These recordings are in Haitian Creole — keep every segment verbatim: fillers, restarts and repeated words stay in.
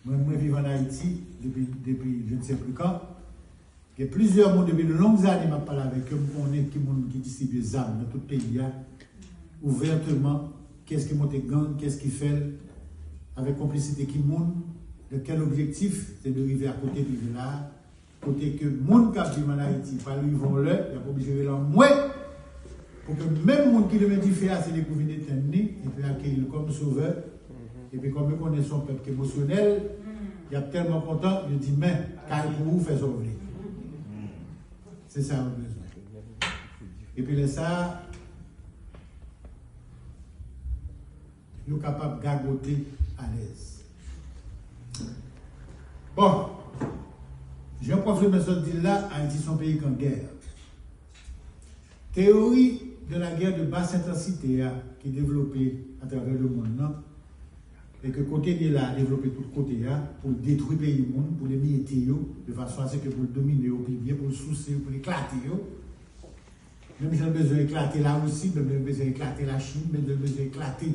Mwen, mwen viv ann Ayiti depi, depi je ne sais plus quand. Gen plizyè moun depi de longues années m ap pale avèk yo, m konnen ki moun ki distribye zam nan tout peyi a, ouvèteman, kiyès ki monte gang, kiyès ki fè l, avèk konplisite ki moun, de kèl objektif, se de rive a kote m rive la a, kote ke moun k ap viv ann Ayiti pral rive yon lè, y ap oblije rele anmwe, pou ke menm moun ki limen dife a, se li pou vin etenn li, epi akeyi l kòm sovè, epi kòm yo konnen se yon pèp ki emosyonèl, y ap tèlman kontan, yo di, men, kay pou ou, fè sa w vle. Se sa yo bezwen. Epi lè sa a, yo kapab gagote alèz. Bon, jan pwòf Lemè sot di l la, Ayiti se yon peyi k an gè. Teyori de la guerre de basse intensité a ki devlope atravè lemonn nan, e ke kote l ye la a devlope tout kote a, pou l detwi peyi moun, pou l emyete yo, de fason a se ke pou l domine yo pi byen, pou l souse yo, pou l eklate yo. Menm jan l bezwen eklate Larisi, menm jan l bezwen eklate Lachin, menm jan l bezwen eklate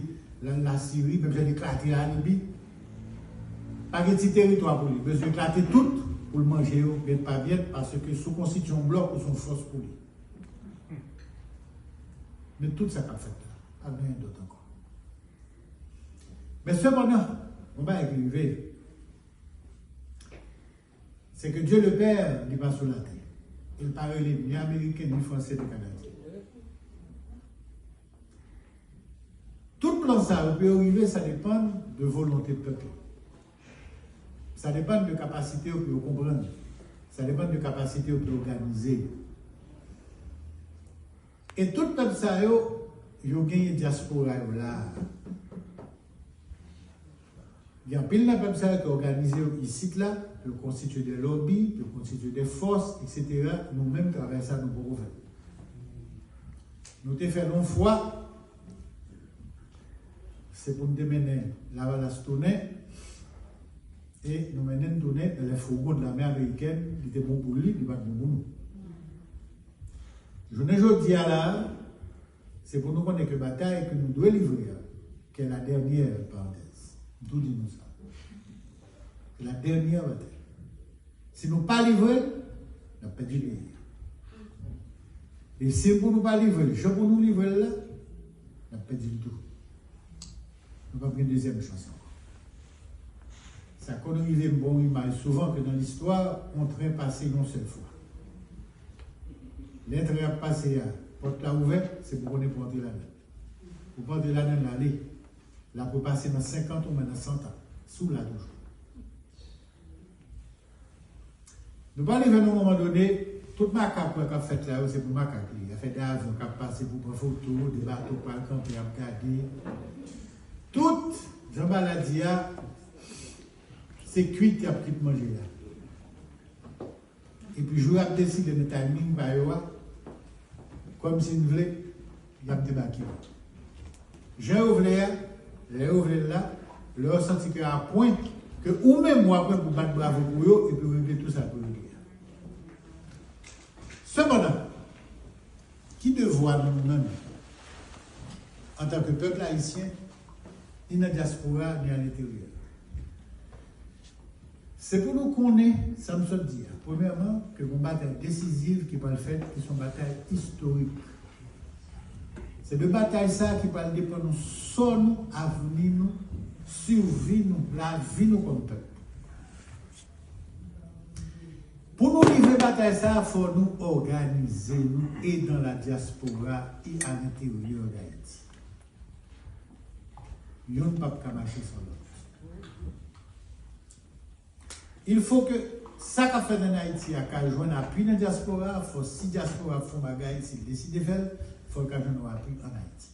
la, Lasiri, menm jan l eklate Lalibi. Pa gen ti teritwa pou li. Bezwen eklate tout pou l manje yo, byèt pa byèt, paske si w konstitye yon blòk, ou se yon fòs pou li. Men tout sa k ap fèt la, pa gen anyen dòt ankò. Men sepandan, yon bagay ki rive, se ke Dye Lepè, li pa sou latè. E l pa rele ni Ameriken, ni Fransè, ni Kanadyen. Tout plan sa yo, pou yo rive, sa depann de volonte pèp la. Sa depann de kapasite yo pou yo konprann. Sa depann de kapasite yo pou yo òganize yo. E tout pèp sa yo, yo genyen dyaspora yo la a. Gen anpil nan pèp sa yo ki òganize yo isit la, pou yo konstitye de lòbi, pou yo konstitye de fòs, etsetera. Nou menm, travay sa, nou poko fè l. Nou te fè l yon fwa, se pou n te mennen Lavalas tounen, e nou mennen n tounen nan lè fougon de lame amerikèn, li te bon pou li, li pa t bon pou nou. Jounen jodi a la, se pou nou konnen ke batay ke nou dwe livre a, ke la dènyè parantèz, m tou di nou sa, se la dènyè batay. Si nou pa livre l, n ap pèdi peyi a. E si pou nou pa livre l, jan pou nou livre l la, n ap pèdi l tou. Nou p ap gen dezyèm chans ankò. Sa konn rive m ba w imaj souvan ke nan listwa, yon tren pase yon sèl fwa. Lè tren ap pase a, pòt la ouvè, se pou konnen pou antre ladan l. Ou pa antre ladan l, l ale. L ap repase nan senkant ou men nan san tan. Si w la toujou. Nou pral rive nan yon moman done, tout makak w wè k ap fèt la yo, se pou makak li ye. Afè de avyon k ap pase pou pran foto, de bato k pral kanpe ap gade. Tout, jan Bala di a, se kwit y ap kwit manje a. Epi jou y ap deside nan timing pa yo a, kòmsi n vle, y ap debake. Jan yo vle a, lè yo vle l la, lè yo santi ke a pwen ke ou menm w a pwen pou bat bravo pou yo, epi w regle tou sa pou regle a. Sepandan, ki devwa nou nan nou, antanke pèp ayisyen, ni nan dyaspora, ni alenteryè? Se pou nou konnen sa m sot di a. Premyèman, ke gon batay desiziv ki pral fèt, ki se yon batay istorik. Se de batay sa a ki pral depann nou sò nou, avni nou, sivi nou, lavi nou kòm pèp. Pou nou livre batay sa a, fò nou òganize nou e dans la diaspora e à l'intérieur d'Haïti. Youn p ap ka mache san lòt. Il faut que sa k ap fèt ann Ayiti a ka jwenn apui nan dyaspora a, fò si dyaspora ap fè yon bagay, si l deside fè l, fò l ka jwenn yon apui ann Ayiti.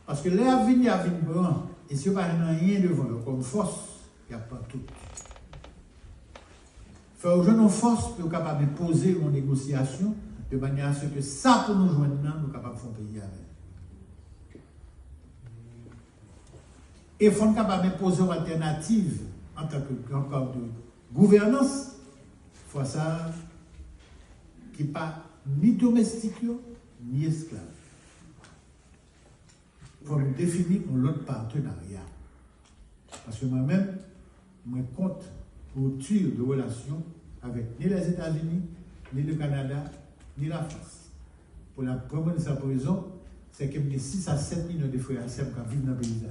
Paske lè y ap vini, y ap vin pran, e si yo pa jwenn anyen devan yo kòm fòs, y ap pran tout. Fò yo jwenn yon fòs pou yo kapab enpoze yon negosyasyon de manyè a se ke sa pou nou jwenn nan, nou kapab fè yon peyi avè l. E fò n kapab enpoze yon altènativ antanke gran kòd de gouvènans, fwa sa a, ki pa ni domestik yo, ni esklav. Fò nou defini yon lòt patenarya. Paske mwen menm, mwen kont rupture de relation avec ni les États-Unis, ni le Canada, ni la France. Pour la première et simple raison, c'est que j'ai six à sept millions de frères et sœurs qui vivent dans le pays.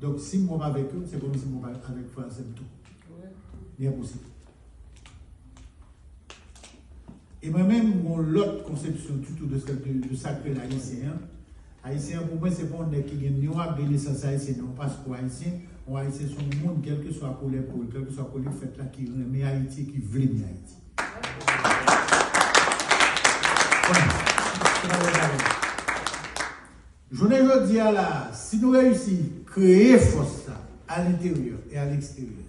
Donc, si moi avec eux, c'est comme si moi avec frères et sœurs tout. C'est impossible. E mwen menm, mwen gen yon lòt konsepsyon ditou de, de, de sa k rele ayisyen an. Ayisyen an, pou mwen, se pa yon nèg ki gen ni yon ak de nesans ayisyen, ni yon paspò ayisyen. Yon ayisyen se yon moun, kèlkeswa koulè po l, kèlkeswa kote l fèt la, ki renmen Ayiti e ki vle byen Ayiti. Bon, se pa lòt bagay. Jounen jodi a la, si nou reyisi kreye fòs sa, à l'intérieur et à l'extérieur,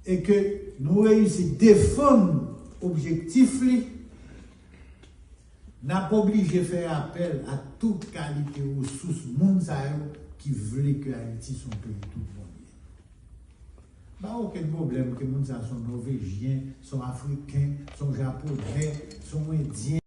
e ke nou reyisi defann objektif li, n ap oblije fè apèl a tout kalite resous moun sa yo ki vle ke Ayiti se yon peyi tout bon li ye. Pa okenn pwoblèm ke moun sa se yon Nòvejyen, se yon Afriken, se yon Japonè, se yon Endyen.